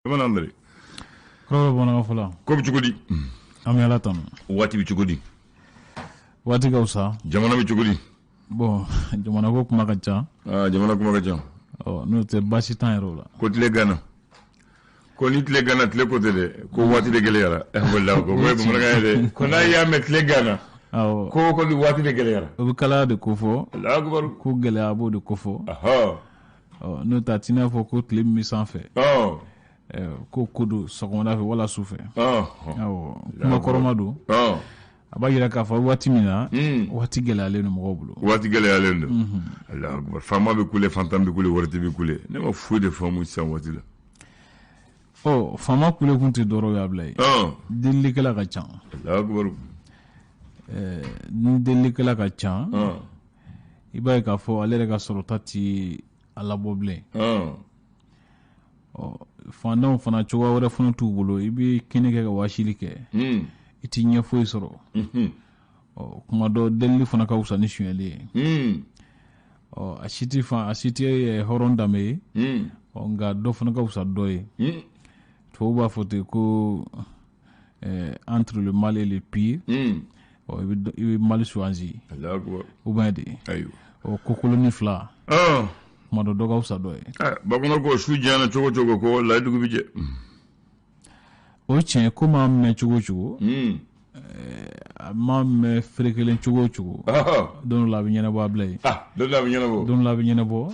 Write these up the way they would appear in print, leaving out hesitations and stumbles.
Bamanan Andre. Kɔrɔ bamanankan fɔlɔ. Ko bɛ cogo di? An bɛ Ala tanu. Waati bɛ cogo di? Waati ka fisa. Jamana bɛ cogo di? Bon, jamana ko kuma ka ca. Aa, jamana kuma ka ca. Ɔ, n'o tɛ baasi t'an yɛrɛ o la. Ko tile ganna. Ko ni tile ganna tile ko tɛ dɛ, ko waati de gɛlɛyara. Walahi ko ye bamanankan ye dɛ. Ko n'a y'a mɛn tile ganna. Awɔ. Ko ko waati de gɛlɛyara. O bɛ kalaya de kofɔ. Alahu akibaru. Ko gɛlɛya b'o de kofɔ. Ahɔ. Ɔ, n'o tɛ a t'i n'a fɔ ko tile min bɛ sanfɛ. Ɔ. Ko ko don sɔgɔmada fɛ wala su fɛ. Ɔ. Awɔ, kuma kɔrɔma don. Ɔ. A b'a jira k'a fɔ waati min na, waati gɛlɛyalen don mɔgɔw bolo. Waati gɛlɛyalen don. Alahu akibaru. Faama bɛ kule, fantan bɛ kule, waritigi bɛ kule. Ne ma foyi de faamu sisan waati la. Ɔ, faama kule kun tɛ dɔwɛrɛ ye Abilaye. Ɔn. Delilikɛla ka ca. Alahu akibaru. Ni delilikɛla ka ca. Ɔn. I b'a ye k'a fɔ ale yɛrɛ ka sɔrɔta ti a labɔ bilen. Ɔn. Ɔ, fantanw fana cogoya wɛrɛ fana t'u bolo, i bɛ kɛnɛ kɛ ka wasili kɛ. I t'i ɲɛ foyi sɔrɔ. Ɔ, kuma dɔ delili fana ka fisa ni sonyɛli ye. Ɔ, a si tɛ fan, a si tɛ hɔrɔn danbe ye. Ɔ, nka dɔ fana ka fisa dɔ ye. Tubabu b'a fɔ ten ko entre le mal et le pire. Ɔ, i bɛ mal choisi. Alahu akibaru. Ou bien de. Ayiwa. Ɔ, ko koloni fila. Ɔn. Kuma dɔ dɔ ka fisa dɔ ye. Bamananw ko su janyana cogo cogo ko layi dugu bɛ jɛ. O ye tiɲɛ ye, ko maa mɛn cogo o cogo. A ma mɛn ferekelen cogo o cogo. Don dɔ la a bɛ ɲɛnabɔ, Abilaye. Don dɔ la a bɛ ɲɛnabɔ. Don dɔ la a bɛ ɲɛnabɔ.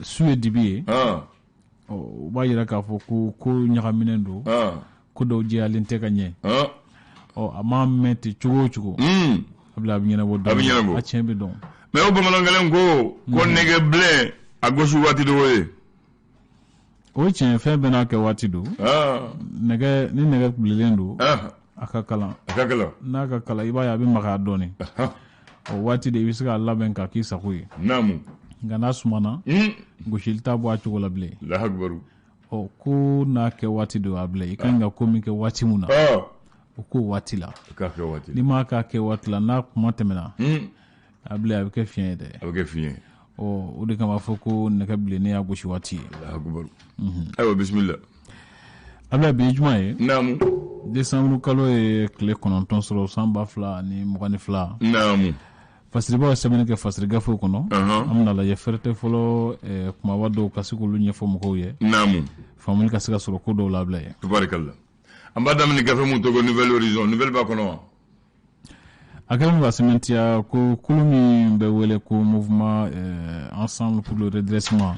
Su ye dibi ye. Ɔ, o b'a jira k'a fɔ ko ko ɲagaminen don. Ko dɔw jɛyalen tɛ ka ɲɛ. Ɔ, a ma mɛn ten cogo o cogo. Abilaye, a bɛ ɲɛnabɔ. A bɛ ɲɛnabɔ. A tiɲɛ bɛ dɔn. Mais o bamanan kelen ko ko nɛgɛ bilen a gosi waati de o ye. O ye tiɲɛ, fɛn bɛɛ n'a kɛ waati don. Nɛgɛ, ni nɛgɛ bilenlen don, a ka kalan. A ka kalan. N'a ka kalan, i b'a ye a bɛ magaya dɔɔnin. O waati de i bɛ se k'a labɛn k'a k'i sago ye. Naamu. Nka n'a sumana, gosili t'a bɔ a cogo la bilen. Alahu akibaru. Ɔ, ko n'a kɛ waati don, Abilaye, i ka kan ka ko min kɛ waati min na, o k'o waati la. O k'a kɛ waati la. N'i m'a k'a kɛ waati la, n'a kuma tɛmɛna, Abilaye, a bɛ kɛ fiɲɛ ye dɛ. A bɛ kɛ fiɲɛ ye. Ɔ, o de kama fɔ ko nɛgɛ bilennen y'a gosi waati ye. Alahu akibaru. Ayiwa, bisimila. Abilaye, bi ye juma ye. Naamu. Décembre kalo ye tile 9 sɔrɔ san 2022. Naamu. Fasiribaw ye sɛbɛnni kɛ fasiri gafew kɔnɔ. An bɛna lajɛ fɛrɛtɛ fɔlɔ, kumaba dɔw ka se k'olu ɲɛfɔ mɔgɔw ye. Naamu. Faamuli ka se ka sɔrɔ ko dɔw la, Abilaye. Tubarikala. An b'a daminɛ gafe mun tɔgɔ Nouvel Horizon, Nouvelle b'a kɔnɔ wa? A kɛlen don ka sɛmɛntiya ko kulu min bɛ wele ko mouvement Ensemble pour le redressement.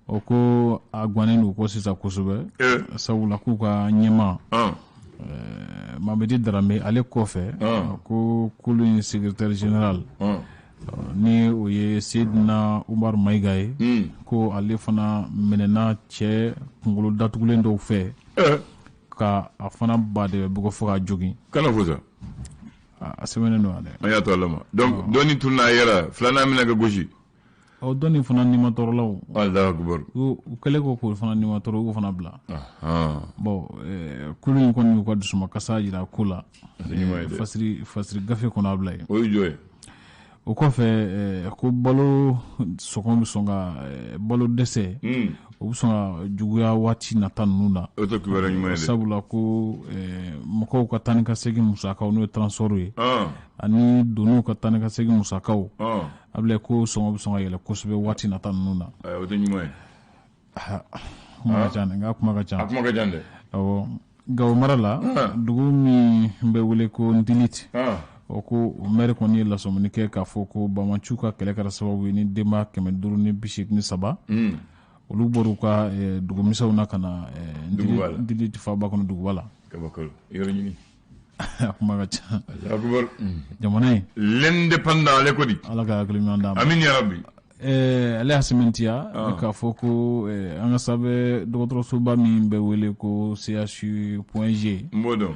O ko a gannen don ko sisan kosɛbɛ. Sabula k'u ka ɲɛmaa, Mamadi Darame, ale kɔfɛ, ko kulu in secrétaire général, ni o ye Seydina Umaru Mayiga ye, ko ale fana minɛna cɛ kunkolo datugulen dɔw fɛ, ka a fana ba de bɛ bugɔ fo k'a jogin. Kana fɔ sa. A sɛbɛnnen don dɛ. An y'a to Ala ma. Donc dɔɔni tununa a yɛrɛ, filanan minɛ ka gosi. Ɔ, dɔɔni fana nimatɔrɔlaw. Alahu akibaru. U kɛlen ko k'o fana nimatɔrɔ, u k'o fana bila. Bon, kulu in kɔni y'u ka dusumakasa jira ko la. Fasiri fasiri gafe kɔnɔ, Abilaye. O ye jɔ ye. O kɔfɛ, ko balo sɔngɔ bɛ sɔn ka, balo dɛsɛ, o bɛ sɔn ka juguya waati nata ninnu na. O tɛ kibaruya ɲuman ye dɛ. Sabula ko mɔgɔw ka taa ni ka segin musakaw, n'o ye transport ye, ani doniw ka taa ni ka segin musakaw, Abilaye, ko sɔngɔ bɛ sɔn ka yɛlɛ kosɛbɛ waati nata ninnu na. O tɛ ɲuman ye. Kuma ka ca dɛ, nka kuma ka ca. A kuma ka ca dɛ. Awɔ, Gawo mara la, dugu min bɛ wele ko Ndiliti, o ko o maire kɔni ye lasɔmini kɛ k'a fɔ ko banbaanciw ka kɛlɛ kɛra sababu ye ni denba 583, olu bɔr'u ka dugumisɛnw na ka na Ndiliti faaba kɔnɔ, duguba la. Kabako, yɔrɔ ɲini. A kuma ka ca. Jamana in. L'Indépendant, ale ko di? Ala ka hakili ɲuman d'an ma. Amin ya rabbi. Ale y'a sɛmɛntiya k'a fɔ ko an ka sanfɛ dɔgɔtɔrɔsoba min bɛ wele ko CHU Point G. N b'o dɔn.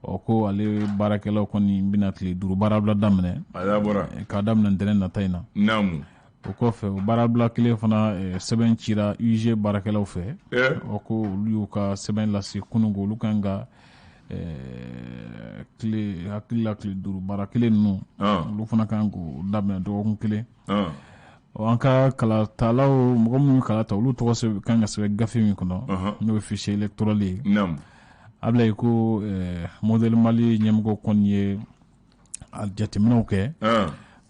Ɔ, ko ale baarakɛlaw kɔni bɛna tile 5 baarabila daminɛ. A y'a bɔra. K'a daminɛ ntɛnɛn nata in na. Naamu. O kɔfɛ, o baarabila kelen fana, sɛbɛn cira UG baarakɛlaw fɛ. O ko olu y'u ka sɛbɛn lase kunun, ko olu kan ka tile hakili la tile 5 baara kelen ninnu, olu fana kan k'o daminɛ dɔgɔkun kelen. An ka kalatalaw, mɔgɔ minnu kala ta, olu tɔgɔ kan ka sɛbɛn gafe min kɔnɔ, n'o ye fichier électoral ye. Ablaye, ko Modèle Mali ɲɛmɔgɔ kɔni ye a jateminɛw kɛ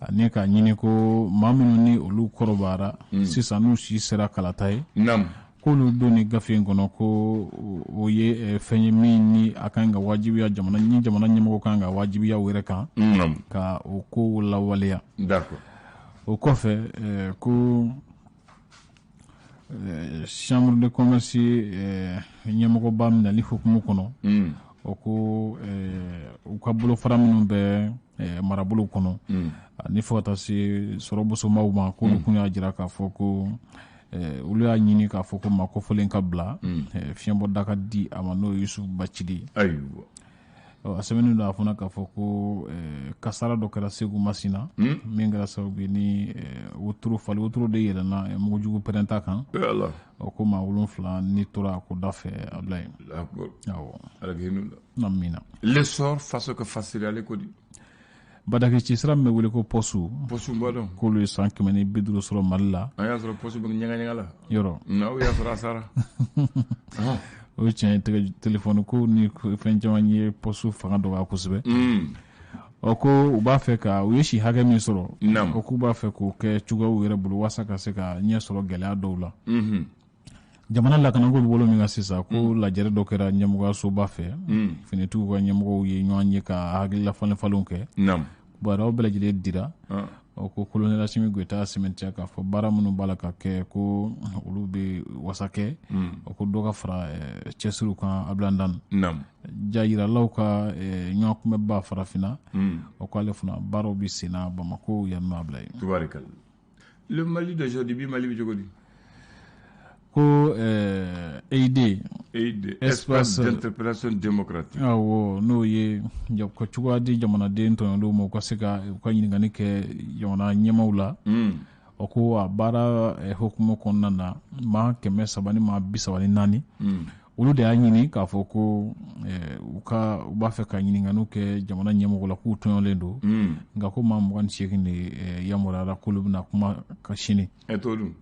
ani k'a ɲini ko maa minnu ni olu kɔrɔbayara sisan, n'u si sera kalata ye, k'olu don ni gafe in kɔnɔ, ko o ye fɛn ye min ni a kan ka wajibiya, jamana ni jamana ɲɛmɔgɔ kan ka wajibiya u yɛrɛ kan ka o kow lawaleya. O kɔfɛ, ko chambre de commerce ɲɛmɔgɔba minɛli hukumu kɔnɔ, o ko u ka bolofara minnu bɛ marabolo kɔnɔ ani fo ka taa se sɔrɔ bosomaw ma, k'olu kun y'a jira k'a fɔ ko olu y'a ɲini k'a fɔ ko maa kofɔlen ka bila, fiɲɛbɔda ka di a ma, n'o ye Yusufu Bacili. Ayiwa. A sɛbɛnnen don a fana k'a fɔ ko kasara dɔ kɛra Segu Masina, min kɛra sababu ye ni wotoro, fali wotoro de yɛlɛnna mugujugu pɛrɛnta kan. O ko maa 7 ni tora a ko da fɛ, Ablaye. Awɔ. Amina. L'essor faso ka fasiri ale ko di? Badaki ci sira min bɛ wele ko poste. Poste b'a dɔn. K'olu ye san 150 sɔrɔ Mali la. An y'a sɔrɔ poste bɛ ɲaga ɲaga la. Yɔrɔ. N'aw y'a sɔrɔ a sara. O ye tiɲɛ ye, telefɔni ko ni fɛn caman ye poste fanga dɔgɔya kosɛbɛ. Ɔ, ko u b'a fɛ ka u ye si hakɛ min sɔrɔ, o k'u b'a fɛ k'o kɛ cogoyaw yɛrɛ bolo walasa ka se ka ɲɛ sɔrɔ gɛlɛya dɔw la. Jamana lakanako bɛ bolo min kan sisan, ko lajɛrɛ dɔ kɛra ɲɛmɔgɔyasoba fɛ, finitigiw ka ɲɛmɔgɔw ye ɲɔgɔn ye ka hakilila falen falenw kɛ, baaraw bɛɛ lajɛlen dira. O ko colonel Asimi Goyita sɛmɛntiya k'a fɔ baara minnu b'a la ka kɛ, ko olu bɛ wasa kɛ. O ko dɔ ka fara cɛsiriw kan. Abilandan ja yiralaw ka ɲɔgɔn kunbɛba farafinna, o k'ale fana baaraw bɛ sen na Bamakɔ yan nɔ, Abila ye. Tubarikalla. Le Mali d'aujourd'hui, bi Mali bɛ cogo di? Ko EID. EID, espace d'interpellation démocratique. Awɔ, n'o ye ka cogoya di jamanaden tɔɲɔlenw ma, u ka se ka u ka ɲininkali kɛ jamana ɲɛmaaw la. O ko a baara hukumu kɔnɔna na, maa 334, olu de y'a ɲini k'a fɔ ko u ka u b'a fɛ ka ɲininkaliw kɛ jamana ɲɛmɔgɔ la, k'u tɔɲɔlen don. Nka ko maa 28 de yamaruyara k'olu bɛna kuma ka sini. Ɛ, t'o dun?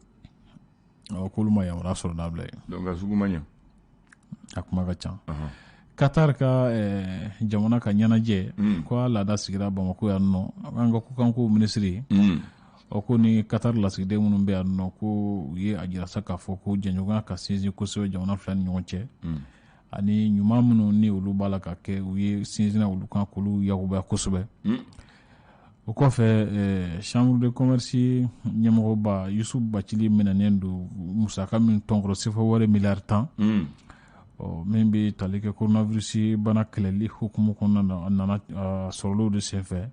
Awɔ, k'olu ma yamaruya sɔrɔ n'a bila ye. Donc a sugu ma ɲɛ. A kuma ka ca. Qatar ka jamana ka ɲɛnajɛ, ko a laada sigira Bamakɔ yan nɔ. An ka kokanko minisiri, o ko ni Qatar lasigiden minnu bɛ yan nɔ, ko u ye a jira sa k'a fɔ ko jɛɲɔgɔnya ka sinsin kosɛbɛ jamana fila ni ɲɔgɔn cɛ, ani ɲuman minnu ni olu b'a la ka kɛ, u ye sinsinna olu kan k'olu yakubaya kosɛbɛ. O kɔfɛ, chambre de commerce ɲɛmɔgɔba Yusuf Bacili minɛnen don musaka min tɔnkɔrɔ, sefa wari miliyari 10, ɔ min bɛ tali kɛ coronavirus bana kɛlɛli hukumu kɔnɔna na, a nana sɔrɔliw de senfɛ.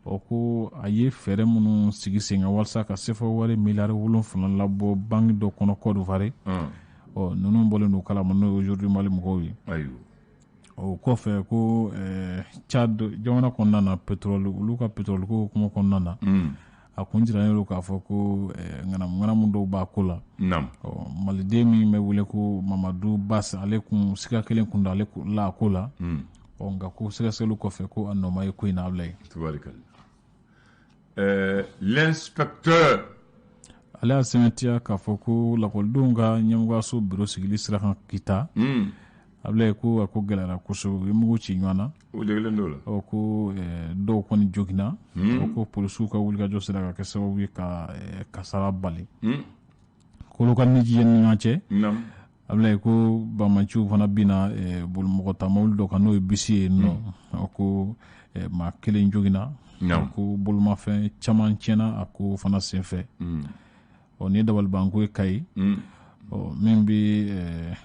O ko a ye fɛɛrɛ minnu sigi sen kan walasa ka sefa wari miliyari 7 labɔ banque dɔ kɔnɔ Côte d'Ivoire, ɔ ninnu bɔlen don kalama, n'o ye Aujourd'hui Mali mɔgɔw ye. O kɔfɛ, ko Tchad jamana kɔnɔna na, pétrole, olu ka pétrole ko hukumu kɔnɔna na, a kun jiralen don k'a fɔ ko ŋanamu ŋanamu dɔw b'a ko la. Ɔ, maliden min bɛ wele ko Mamadu Bas, ale kun siga kelen kun don ale la a ko la. Ɔ, nka ko sɛgɛsɛgɛliw kɔfɛ, ko a nɔ ma ye ko in na, Abulaye. Tubarikalla. L'inspecteur. Ale y'a sɛmɛntiya k'a fɔ ko lakɔlidenw ka ɲɛmɔgɔyaso biro sigili sira kan Kita, Abulaye, ko a ko gɛlɛyara kosɛbɛ, u ye mugu ci ɲɔgɔn na. O degelen d'o la. Ɔ, ko dɔw kɔni joginna. O ko polisiw ka wulikajɔ sera ka kɛ sababu ye ka kasara bali. Kolokani ni Jijɛ ni ɲɔgɔn cɛ, Abulaye, ko bamaciw fana binna bolimɔgɔ ta mobili dɔ kan, n'o ye bisi ye nɔ. O ko maa kelen joginna. O ko bolomafɛn caman tiɲɛna a ko fana senfɛ. Ɔ, nin ye dabalibanko ye Kayi. Ɔ, min bɛ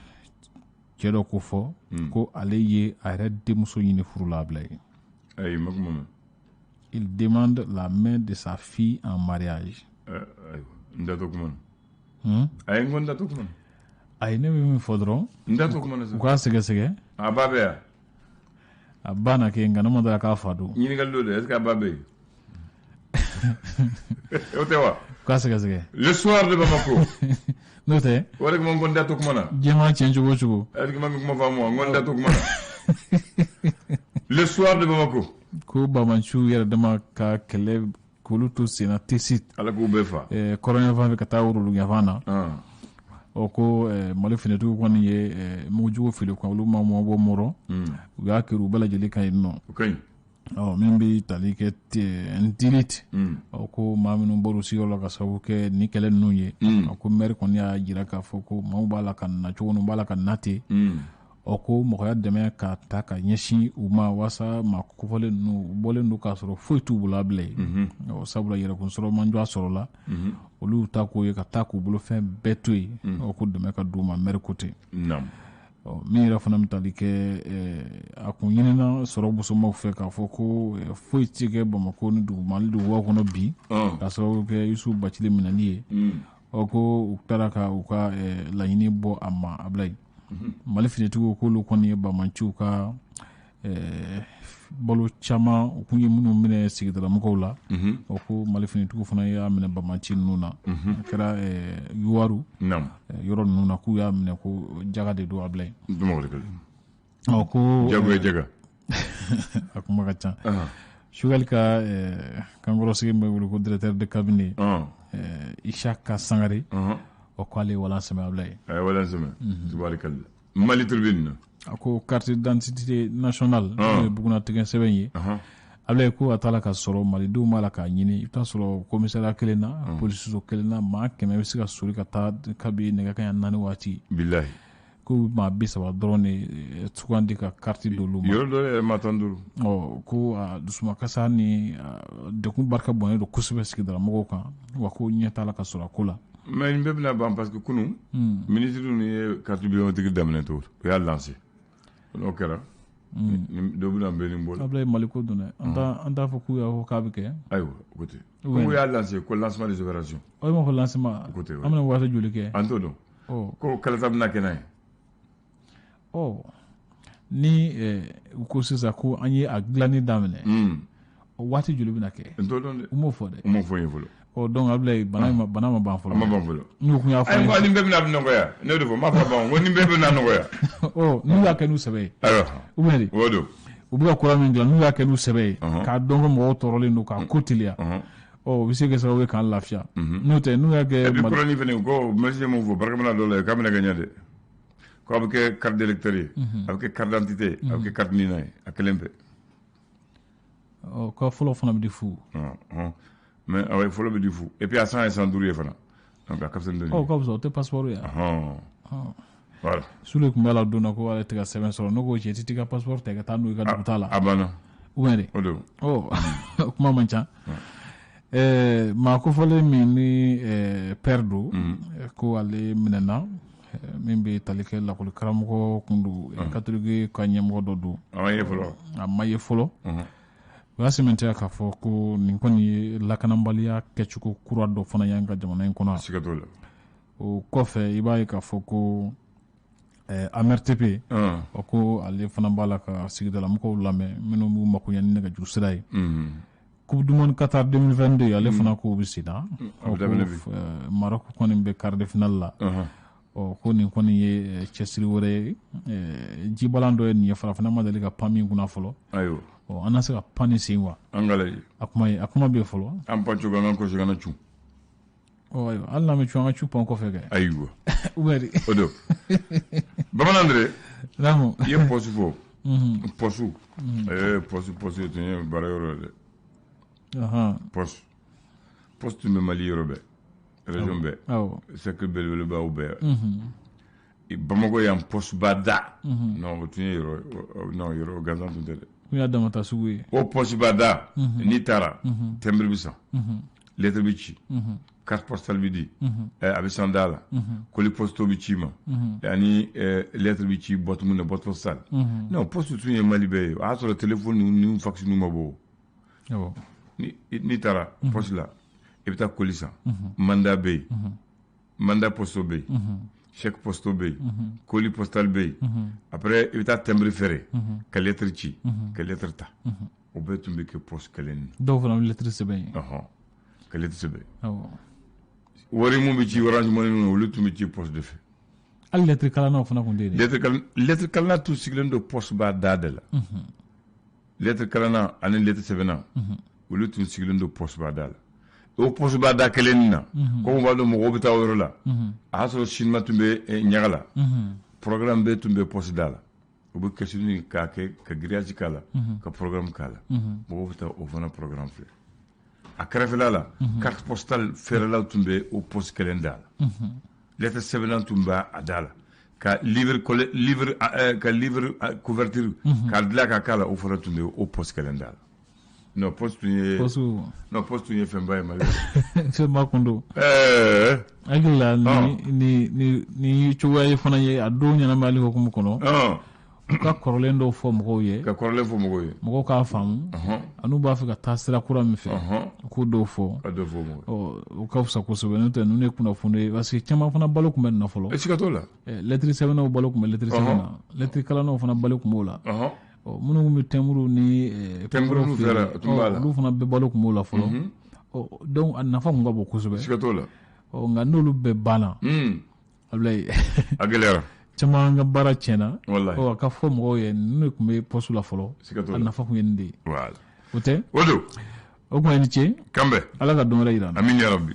cɛ dɔ ko fɔ ko ale ye a yɛrɛ denmuso ɲini furu la, Abulaye. Ayi, ma kuma mɛn. Il demande la main de sa fille en mariage. Ayiwa, n da to kuma na. Ayi, n ko n da to kuma na. Ayi, ne bɛ min fɔ dɔrɔn, N da to kuma na sa. u k'a sɛgɛsɛgɛ. A ba bɛ yan? A ba na kɛ, nka ne ma dala k'a fa don. Ɲininkali don dɛ, est ce que a ba bɛ yen? O tɛ wa? U k'a sɛgɛsɛgɛ. Le soir de Bamako. N'o tɛ. O de kama n ko n da to kuma na. Diɲɛ tiɲɛ cogo o cogo. Est ce que ma min kuma faamu wa? N ko n da to kuma na. Le soir de Bamako. Ko bamaciw yɛrɛ dama ka kɛlɛ K'olu to senna Tessit. Ala k'u bɛɛ fa. Kɔrɔnyanfan fɛ ka taa woroduguyanfan na. Ɔ ko Mali finitigiw kɔni ye mugujugu fili kan, olu ma mɔ bɔ mɔrɔ. U y'a kiri u bɛɛ lajɛlen kan yen nɔ. O ka ɲi. Ɔ min bɛ tali kɛ Ntilit. Ɔ ko maa minnu bɔra u sigiyɔrɔ la ka sababu kɛ ni kɛlɛ ninnu ye. A ko maire kɔni y'a jira k'a fɔ ko maaw b'a la ka na cogo min, b'a la ka na ten. Ɔ ko mɔgɔya dɛmɛ ka ta ka ɲɛsin u ma walasa maa kofɔlen ninnu u bɔlen don k'a sɔrɔ foyi t'u bolo bilen. Ɔ sabula yɛrɛkun sɔrɔ man jɔ sɔrɔ la. Olu ta k'o ye ka taa k'u bolo fɛn bɛɛ to yen. Ɔ ko dɛmɛ ka d'u ma, maire ko ten. Ɔ min yɛrɛ fana bɛ tali kɛ, a kun ɲinina sɔrɔ musomaw fɛ k'a fɔ ko foyi tɛ kɛ Bamakɔ ni dugu Mali dugubaw kɔnɔ bi. Ka sababu kɛ Yusufu Bacili minɛli ye. Ɔ ko u taara ka u ka laɲini bɔ a ma a bila yen. Mali finitigiw k'olu kɔni ye bamanciw ka balo caman u kun ye minnu minɛ sigidalamɔgɔw la. O ko Mali finitigiw fana y'a minɛ bamanci ninnu na. A kɛra Yuwaru yɔrɔ ninnu na, k'u y'a minɛ ko jaga de don a bila yen. Ɔ ko jago ye jaga. A kuma ka ca. Choguel ka kankɔrɔsigi bɛ wele ko directeur de cabinet. Isaka Sangare. O k'ale ye walan sɛmɛ a bila yen. A ye walan sɛmɛ. Tubaarikala. Mali Tribune. A ko carte d'identité nationale, n'o ye bugunnatigɛ sɛbɛn ye. A bila ko a t'a la ka sɔrɔ, malidenw b'a la k'a ɲini. I bɛ taa sɔrɔ commissariat kelen na, polisiso kelen na, maa 100 bɛ se ka soli ka taa kabi nɛgɛ kanɲɛ 4 waati. Bilahi. Ko maa 30 dɔrɔn de sugandi ka carte d'olu ma. Yɔrɔ dɔ yɛrɛ maa 15. Ɔ ko dusumakasa ni degun barika bonyalen don kosɛbɛ sigidala mɔgɔw kan, wa ko ɲɛ t'a la ka sɔrɔ a ko la. Mais nin bɛɛ bɛna ban parce que kunun, ministre ninnu ye carte biométrique daminɛ to, u y'a lancé. N'o kɛra, dɔ bɛna bɛ nin bɔ. Ablaye, Mali ko don dɛ. An t'a fɔ k'u y'a fɔ k'a bɛ kɛ. Ayiwa, o ko ten. Ko y'a lancé ko lancement des opérations. O ma fɔ lancement. O ko ten. An bɛna waati joli kɛ? An t'o dɔn. Ko kalata bɛna kɛ n'a ye. Ɔ ni u ko sisan ko an ye a dilanni daminɛ. O waati joli bɛna kɛ? N t'o dɔn dɛ. U m'o fɔ dɛ. U m'o fɔ n ye fɔlɔ. Ɔ donc Ablaye, bana ma ban fɔlɔ. A ma ban fɔlɔ. N'u kun y'a fɔ. Ayi, nin bɛɛ bɛna nɔgɔya. Ne de fɔ, n m'a fɔ ban, ko nin bɛɛ bɛna nɔgɔya. Ɔ n'u y'a kɛ n'u sɛbɛ ye. Ayiwa. Ou bien de. O don. U bɛ ka kura min dilan, n'u y'a kɛ n'u sɛbɛ ye. K'a dɔn ko mɔgɔw tɔɔrɔlen don k'a ko teliya. Ɔ o bɛ se ka kɛ sababu ye k'an lafiya. N'o tɛ n'u y'a kɛ. Et puis kura nin fɛnɛ ko ministre mun fɔ barika bɛna dɔ la k'a bɛna kɛ ɲɛ dɛ. Ko a bɛ kɛ carte d'électeur ye. A bɛ kɛ carte d'identité ye. A bɛ kɛ carte NINA ye. A kelen bɛɛ. Ɔ ko fɔlɔ fana bɛ di fu. Mais awɔ, fɔlɔ bɛ di fu. Et puis a san ye 105 ye fana. Donc a ka fisa ni dɔɔnin. Ɔ ka fisa, o tɛ passeport ye. Voilà. Sule tun b'a la don na ko ale tɛ ka sɛbɛn sɔrɔ, ne ko cɛ t'i ka passeport ta i ka taa n'o ye i ka dugu ta la. A banna. Ou bien de. O don. Ɔ kuma man ca. Maa kofɔlen min ni père don, ko ale minɛna, min bɛ tali kɛ lakɔli karamɔgɔ kun don, catholique ka ɲɛmɔgɔ dɔ don. A ma ye fɔlɔ. A ma ye fɔlɔ. U y'a sɛmɛntiya k'a fɔ ko nin kɔni ye lakanabaliya kɛcogo kura dɔ fana y'an ka jamana in kɔnɔ. Siga t'o la. O kɔfɛ i b'a ye k'a fɔ ko AMRTP, o ko ale fana b'a la ka sigidalamɔgɔw lamɛn minnu b'u mako ɲɛ ni nɛgɛjuru sira ye. Coupe du monde Qatar 2022, ale fana k'o bɛ sen na. Maroc kɔni bɛ quart de finale la. Ɔ ko nin kɔni ye cɛsiri wɛrɛ ye, jibalan dɔ ye nin ye, farafinna ma deli ka pan min kunna fɔlɔ. Ayiwa. Ɔ an na se ka pan nin sen wa? An ka lajɛ. A kuma bɛ yen fɔlɔ. An pan cogo, an ka kɔsi, an ka cun. Ɔ ayiwa, hali n'an bɛ cun, an ka cun pan kɔfɛ kɛ. Ayiwa. Ou bien de. O don. Bamanan Dere. Naamu. I ye poste fɔ. Poste. Poste tun ye baara yɔrɔ ye dɛ. Poste. Poste tun bɛ Mali yɔrɔ bɛɛ. Région bɛɛ. Cercle belebelebaw bɛɛ. Bamakɔ yan poste ba da. Non, o tun ye yɔrɔ, non, yɔrɔ gansan tun tɛ dɛ. Kun y'a damata sugu ye. O poste ba da, n'i taara, timbre bɛ san. Lettre bɛ ci. Carte postale bɛ di. A bɛ san da la. Colis postaux bɛ ci ma. Ani lettre bɛ ci boîte mun na, boîte postale. Non, poste tun ye Mali bɛɛ ye. O y'a sɔrɔ téléphone ni fax ninnu ma bɔ. N'i taara poste la, i bɛ taa colis san. Mandat bɛ yen. Mandat postaux bɛ yen. Chèque postaux bɛ yen. Colis postal bɛ yen. Après i bɛ taa timbre feere. Ka lettre ci. Ka lettre ta. O bɛɛ tun bɛ kɛ poste kelen na. Dɔw fana bɛ lettre sɛbɛn yen. Ka lettre sɛbɛn. Wari mun bɛ ci Orange Money ninnu, olu tun bɛ ci poste de fɛ. Hali lettre kalannaw fana tun tɛ yen dɛ. Lettre kalanna tun sigilen don poste ba da de la. Lettre kalanna ani lettre sɛbɛnna. Olu tun sigilen don poste da la. O poste da kelen na, ko b'a dɔn mɔgɔw bɛ taa o yɔrɔ la, a y'a sɔrɔ cinéma tun bɛ ɲaga la, programme bɛɛ tun bɛ poste da la. U bɛ kɛsini k'a kɛ ka grillage k'a la, ka programme k'a la, mɔgɔw bɛ taa o fana programme filɛ. A kɛrɛfɛla la, carte postale feerelaw tun bɛ o poste kelen da la, lettre sɛbɛnna tun b'a a da la, ka livre livre ka livre couverture k'a dilan ka k'a la, o fana tun bɛ o poste kelen da la. Non, poste tun ye poste non, poste tun ye fɛnba ye Mali la. Fɛnba kun don. Hakili la, ni cogoya ye fana ye a don ɲɛnamayali hukumu kɔnɔ, u ka kɔrɔlen dɔw fɔ mɔgɔw ye. Ka kɔrɔlen fɔ mɔgɔw ye. Mɔgɔw k'a faamu, an'u b'a fɛ ka taa sira kura min fɛ, u k'o dɔw fɔ. Ka dɔ fɔ mɔgɔw ye. Ɔ, o ka fisa kosɛbɛ. N'o tɛ, ninnu ye kunnafoni ye, parce que caman fana balo tun bɛ nin na fɔlɔ. Siga t'o la. Lɛtiri sɛbɛnnaw balo tun bɛ lɛtiri sɛbɛn na, lɛtiri kalannaw fana balo tun b'o la. Ɔ, minnu tun bɛ tɛnburu ni tɛnburu feere, tun b'a la. Olu fana bɛɛ balo tun b'o la fɔlɔ. Ɔ, donc a nafa tun ka bon kosɛbɛ. Siga t'o la. Ɔ, nka n'olu bɛɛ banna, Abulayi, a gɛlɛyara. Caman ka baara tiɲɛna. Walahi. Ɔ, a ka fɔ mɔgɔw ye, ninnu de tun bɛ poste la fɔlɔ. Siga t'o A la. nafa tun ye nin de ye. Voilà. O tɛ? O don. O tuma, i ni ce. Kanbɛ. Ala ka don wɛrɛ yira an na. Amin ya rabbi.